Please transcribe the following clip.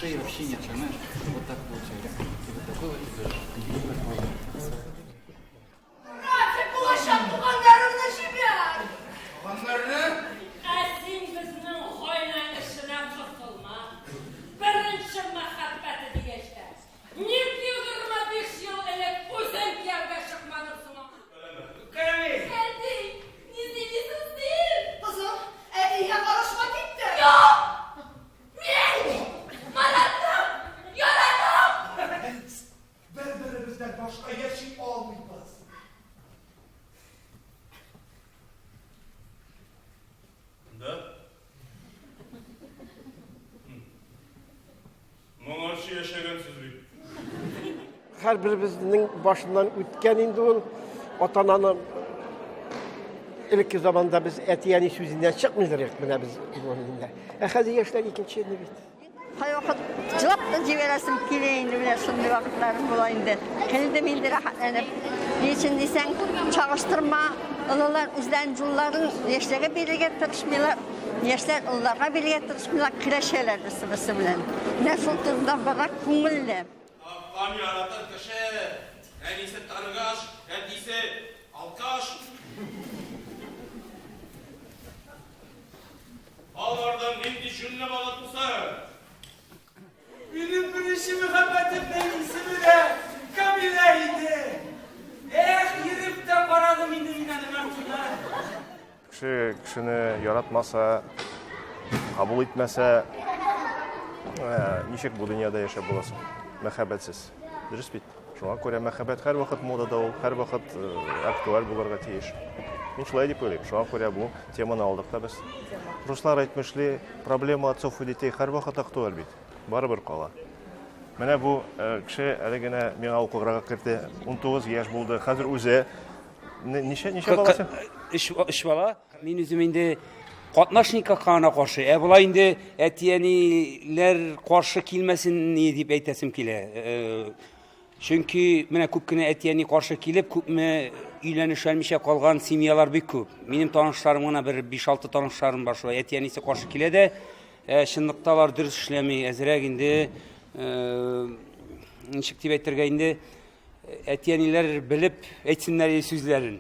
Шеи вообще нет, понимаешь? Вот так получается. И вот такой вот идешь. И вот такой вот. Рафик, булачак туганнарыңны җибәр! Туганнарны? Ә син безнең гаилә эшенә кысылма. Беренче мәхәббәте дигәч тә. Ник 25 ел элек үзең кияүгә чыкмадың соң аңа? Кәми! Әти, ни сөйлисең син? Кызым, әтигә карышма китте. Юк! Мин Маратны яратам! Бер-беребездән башка яши алмыйбыз. Да? Моңарчы яшәгәнсез бит. Һәрберебезнең башыннан үткән инде ул ата-ананы элекке заманда без әти-әни сүзеннән чыкмыйдыр идек менә без инде. Ә хәзер яшьләр икенче инде бит. Кайвакыт җылап та җибәрәсем килә инде, менә шундый вакытларым була инде. Көлдем инде рәхәтләнеп. Ни өчен дисәң, чагыштырма, олылар үзләренең юлларын яшьләргә бирергә тырышмыйлар, яшьләр олыларга бирергә тырышмыйлар, көрәшәләр берсе-берсе белән. Менә шул турыда бара күңелле. Тапкан яратыр кеше, әнисе торгаш, әтисе алкаш. Алардан нинди җүнле бала туса? Минем беренче мәхәббәтемнең исеме дә Камилә иде. Эх, йөреп тә карадым инде мин аның артыннан. Кеше кешене яратмаса, кабул итмәсә, ничек бу дөньяда яшәп була соң? Мәхәббәтсез. Дөрес бит? Шуңа күрә мәхәббәт һәрвакыт модада ул, һәрвакыт э, актуаль булырга тиеш. Мин шулай дип уйлыйм. Шуңа күрә бу теманы алдык та без. Руслар әйтмешли, проблема отцов и детей һәрвакыт актуаль бит. Барыбер кала. Менә бу э, кеше әле генә миңа укырга керде. 19 яшь булды. Хәзер үзе ничә ничә баласы? Өч, өч бала. Мин үзем инде катнаш никахка гына каршы. Ә болай инде әти-әниләр каршы килмәсен ни дип әйтәсем килә. Э, чөнки менә күп кенә әти-әни каршы килеп, күпме өйләнешәлмичә калган семьялар бик күп. Минем танышларым гына бер 5-6 танышларым бар шулай. Әти-әнисе каршы килә дә, ә чынлыкта алар дөрес эшләми, әзрәк инде э, ничек дип әйтергә инде, әти-әниләр белеп әйтсеннәр сүзләрен.